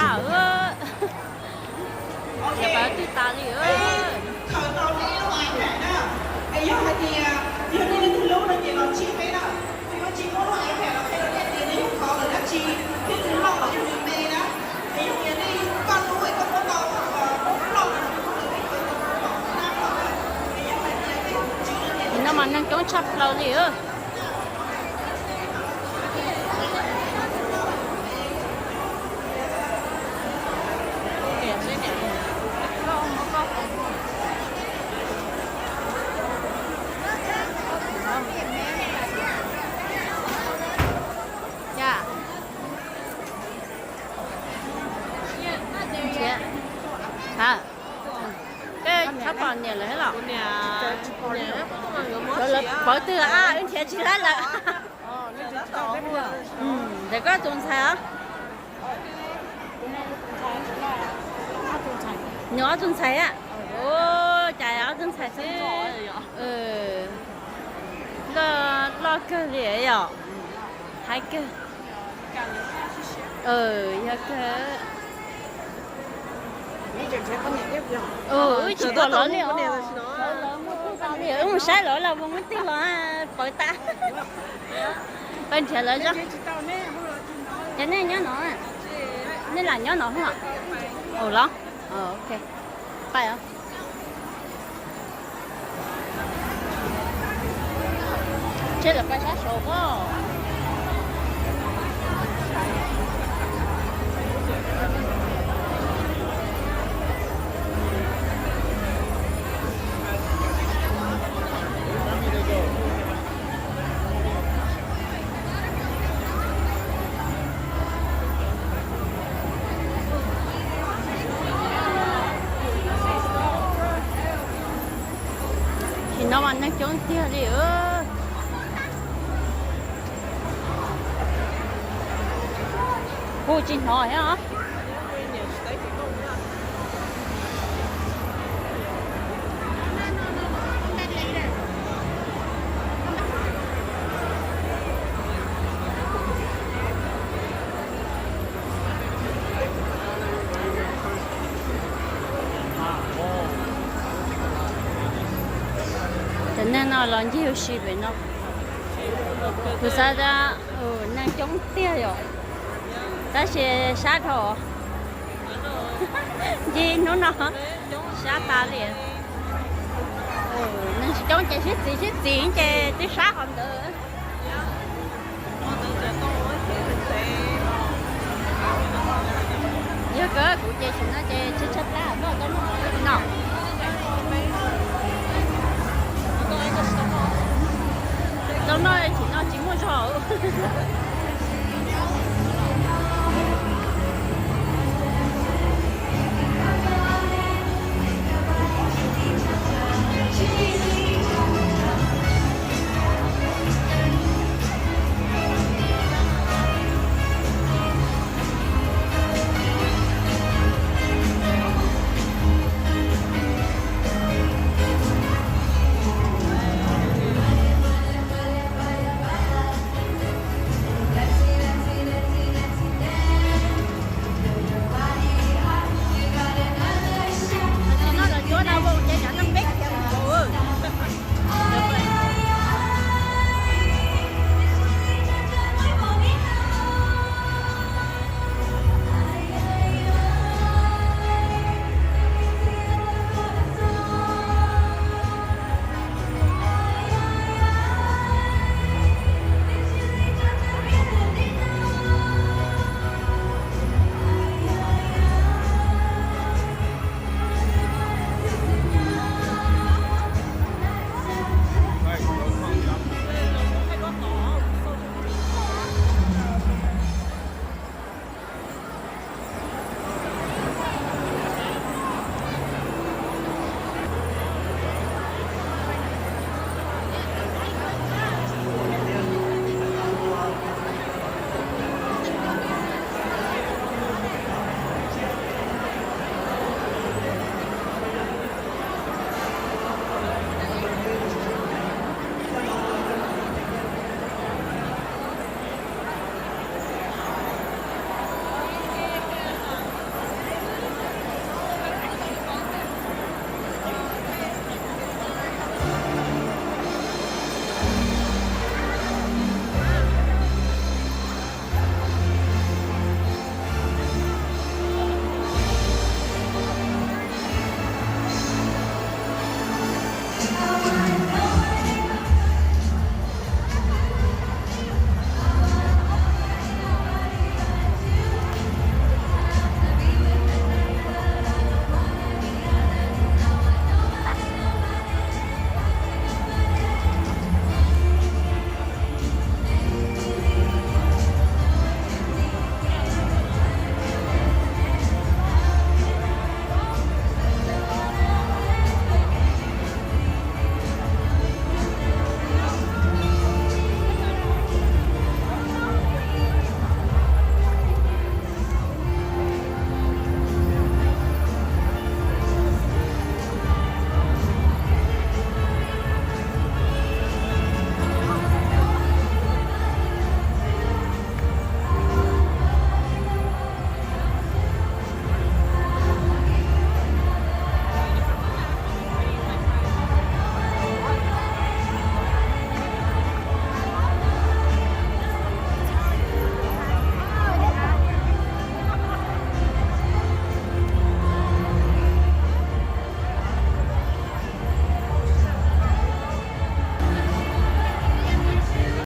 Cov pab twg tas li. Khaws tau nej lub iPad na, es yog hais tias yog nej leej twg lub no ces los tsib peb na, kuv yuav tsis muab lub iPad los qhia rau nej tias nej yuav kov lawm dab tsi, thiab tus loj los yog nws me na, es yog tias nej koj lub es koj muab tau loj los nws muab lawm peb khaws tau tau na, es yog hais tias nej tus tswv no ces no mas neeg coob tshaj plaws li. Koj txhob pom niam lawv los? Pov twg a, wb nrhiav tsis tau lawm. Ntawm koj tus ntxhais os? Nws ob tug ntxhais a? Ua cas ob tug ntxhais xwb. Loj kawg li yom. Haib kawg. Yog kawg. Wb tsis pom lawv li os. Wb mus saib lawv los mus muab twg los pawv tas. Pab nrhiav lawv zog. Ces nej nyob no, nej lam nyob no los? Pais os. Seb lawv pais sab saud pob. Nim no mas neeg coob tiag li. Kuv tsis hnov thiab os. Cov neeg no los ncig ua si pem no. Kuv xav tias neeg coob tiag yom, tab sis sab dhau. Ncig hnub no sab tas li. Neeg coob ces sib txiv sib txiv ces twb sab qhov ntawd. Yog kawg kuv ces tsis no ces tsis tshaj plab noj tau no. Tau no tsis no tsis muaj zog.